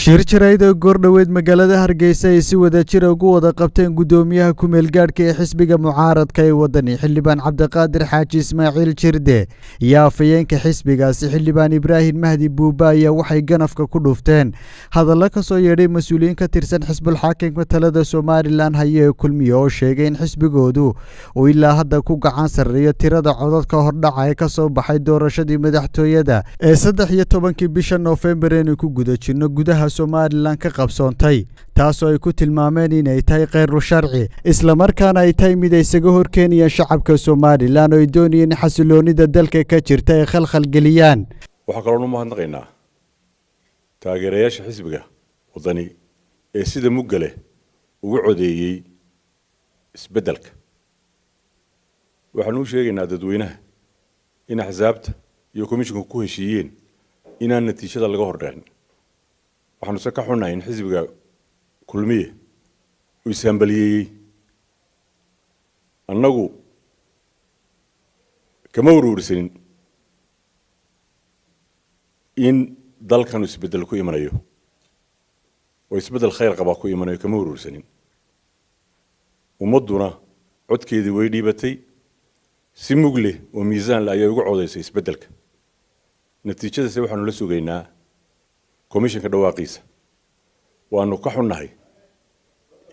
Shir jaraa'id oo goordhoweed magaalada Hargeysa ay si wadajira ugu wada qabteen guddoomiyaha ku-meelgaadhka ee xisbiga mucaaradka ee Wadani, Xildhibaan Cabdiqaadir Xaaji Ismaaciil Jirde, iyo afhayeenka xisbigaasi, Xildhibaan Ibraahim Mahdi Buuba, ayaa waxay ganafka ku dhufteen hadallo ka soo yeedhay mas-uuliyiin ka tirsan xisbulxaakimka talada Somalilan haya ee Kulmiye, oo sheegay in xisbigoodu uu ilaa hadda ku gacan sarreeyo tirada codadka hordhaca ee ka soo baxay doorashadii madaxtooyada ee 13-kii bisha Noofembar aynu ku guda jirno gudaha Somalilan ka qabsoontay, taasoo ay ku tilmaameen inay tahay kheyru sharci, islamarkaana ay tahay mid ay isaga horkeenayaan shacabka Somalilan oo ay doonayeen in xasiloonida dalka ka jirta ay khalkhal geliyaan. Waxaa kaloon u mahadnaqaynaa taageerayaasha xisbiga Waddani ee sida mugga leh ugu codeeyey isbeddelka. Waxaanu u sheegaynaa dadweynaha in axsaabta iyo commissionka ku heshiiyeen inaan natiijada laga hordhicin. Waxaanu se ka xunnahay in xisbiga Kulmiye uu ishambaliyeeyey. Annagu kama uruursanin in dalkanu isbeddel ku imanayo oo isbeddel khayr qabaa ku imanayo, kama uruursanin. Ummadduna codkeedii way dhiibatay, si mug leh oo miisaan leh ayay ugu codaysay isbeddelka. Natiijadase waxaanu la sugaynaa commissionka dhawaaqiisa. Waanu ka xunnahay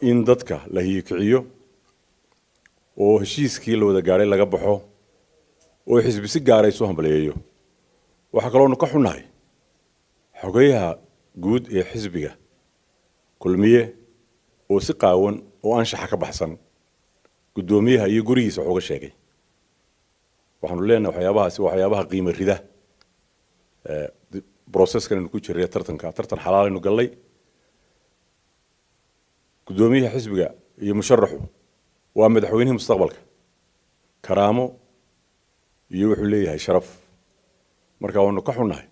in dadka la hiyikiciyo oo heshiiskii la wada gaadhay laga baxo oo xisbi si gaara isu hambaliyeeyo. Waxaa kaloonu ka xunnahay xogeyaha guud ee xisbiga Kulmiye oo si qaawan oo anshaxa ka baxsan guddoomiyaha iyo gurigiisa wax uga sheegay. Waxaanu leenahay waxyaabahaasi waa waxyaabaha qiimo rida processkan aynu ku jirray tartanka. Tartan xalaalaynu gallay. Guddoomiyaha xisbiga iyo musharaxu waa madaxweynihii mustaqbalka, karaamo iyo wuxuu leeyahay sharaf. Marka waanu ka xunnahay,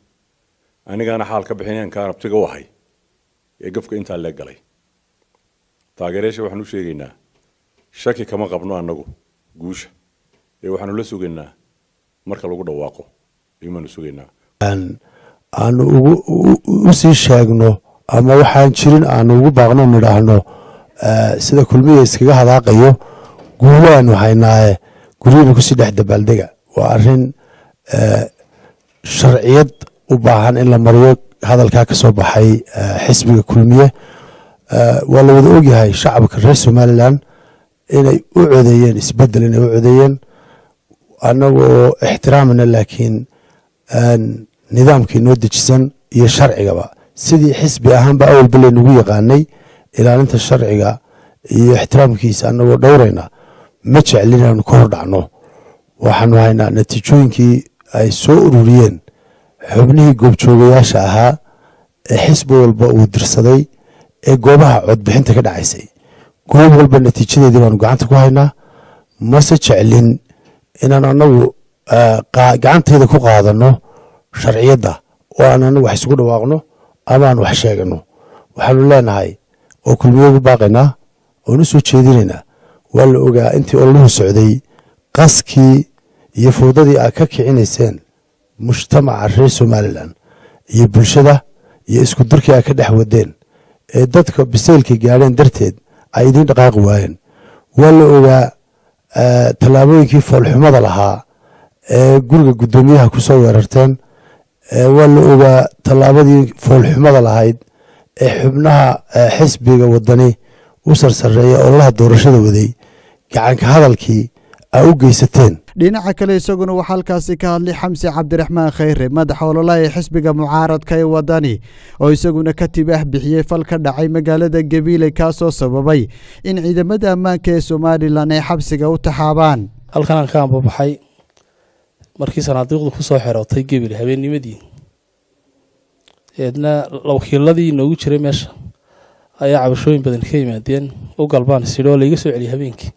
anigaana xaal ka bixinayn kaan abtiga u ahay ee gafka intaa leeg galay. Taageerayaasha waxaan u sheegaynaa shaki kama qabno annagu guusha, ee waxaanu la sugaynaa marka lagu dhawaaqo ayumaanu sugaynaa. Aanu ugu u sii sheegno ama waxaan jirin aanu ugu baaqno, nidhaahno sida Kulmiya iskaga hadaaqayo, guulaanu haynaaye guryahina kusii dhex dabaaldega, waa arrin sharciyad u baahan in la mariyo. Hadalkaa ka soo baxay xisbiga Kulmiye, waa la wada ogyahay shacabka reer Somalilan inay u codeeyeen isbedel, inay u codeeyeen. Annagoo ixtiraamana laakiin nidaamkii noo dejisan iyo sharcigaba, sidii xisbi ahaanba awalba laynagu yaqaanay ilaalinta sharciga iyo ixtiraamkiisa, annagoo dhowrayna, ma jeclin inaanu ka hor dhacno. Waxaanu haynaa natiijooyinkii ay soo ururiyeen xubnihii goobjoogayaasha ahaa ee xisbi walba uu dirsaday ee goobaha codbixinta ka dhacaysay. Goob walba natiijadeedii baanu gacanta ku haynaa. Mase jeclin inaan anagu gacantayda ku qaadano sharciyadda oo aan anagu wax isugu dhawaaqno ama aan wax sheegano. Waxaanu leenahay oo Kulmiye ugu baaqaynaa oon u soo jeedinaynaa, waa la ogaa intii ololuhu socday qaskii iyo fowdadii aad ka kicinayseen mujtamaca reer Somalilan iyo bulshada iyo isku dirkii aad ka dhex wadeen ee dadka biseylkay gaadheen darteed ay idiin dhaqaaqi waayeen. Waa la ogaa tallaabooyinkii foolxumada lahaa ee guriga guddoomiyaha ku soo weerarteen. Waa la ogaa tallaabadii foolxumada lahayd ee xubnaha xisbiga Wadani u sarsareeya ololaha doorashada waday gacanka hadalkii aa u geysateen. Dhinaca kale, isaguna waxaa halkaasi ka hadlay Xamse Cabdiraxmaan Khayre, madaxa ololaha ee xisbiga mucaaradka ee Wadani, oo isaguna ka tibaax bixiyey fal ka dhacay magaalada Gabiiley, kaasoo sababay in ciidamada ammaanka ee Somalilan ay xabsiga u taxaabaan. Halkan aan ka ambabaxay markii sanaadiiqdu ku soo xerootay Gebile habeennimadii, eedna wakiiladii inoogu jiray meesha ayaa cabashooyin badan ka yimaadeen. U galbaan sidhi oo laiga soo celiyay habeenkii.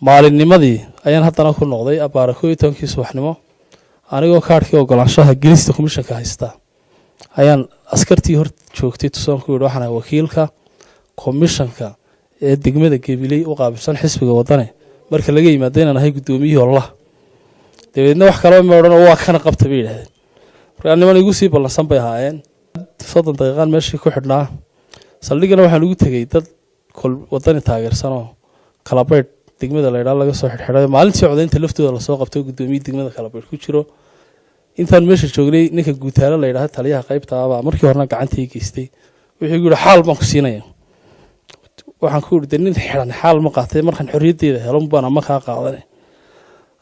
Maalinnimadii ayaan haddana ku noqday abbaara 11-kii subaxnimo, anigoo kaadhkii ogolaanshaha gelista komishanka haystaa ayaan askartii hor joogtay tusaan ku yidhi, waxaan ahay wakiilka komishanka ee degmada Gabiley u qaabilsan xisbiga Wadane, marka laga yimaado inaan ahay guddoomiyihii ololaha. Dabeedna wax kalaba ma odhan oo waa kana qabta bay yidhahdeen. Markaa niman igu sii ballansan bay ahaayeen. 30 daqiiqaan meeshii ku xidhnaa. Saldhigana waxaan ugu tegey dad kol Wadani taageersanoo Kalabaydh degmada la ydhaa laga soo xidhxidhay, maalintii codaynta laftooda lasoo qabtay, guddoomiye degmada Kalabaydh ku jiro. Intaan meesha joognay, ninka Guutaalo la yidhahda, taliyaha qaybta abaa, markii horena gacantii geystay. Wuxuu igu yihi, "Xaal baan ku siinaya." Waxaan ku idhi, "De nin xidhan xaal ma qaatay. Markaan xorriyaddeeda helo baan ama kaa qaadane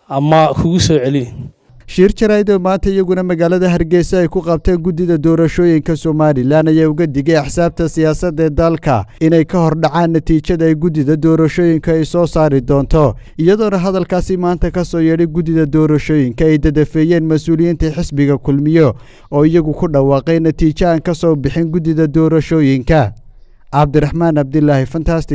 ama kugu soo celini." Shir jaraa'id oo maanta iyaguna magaalada Hargeysa ay ku qabteen guddida doorashooyinka Somalilan ayaa uga digay axsaabta siyaasadda ee dalka inay ka hor dhacaan natiijada ay guddida doorashooyinka ay soo saari doonto, iyadoona hadalkaasi maanta ka soo yeedhay guddida doorashooyinka ay dadafeeyeen mas-uuliyiinta xisbiga Kulmiyo oo iyagu ku dhawaaqay natiijo aan ka soo bixin guddida doorashooyinka. Cabdiraxmaan Cabdilaahi, Fantastic.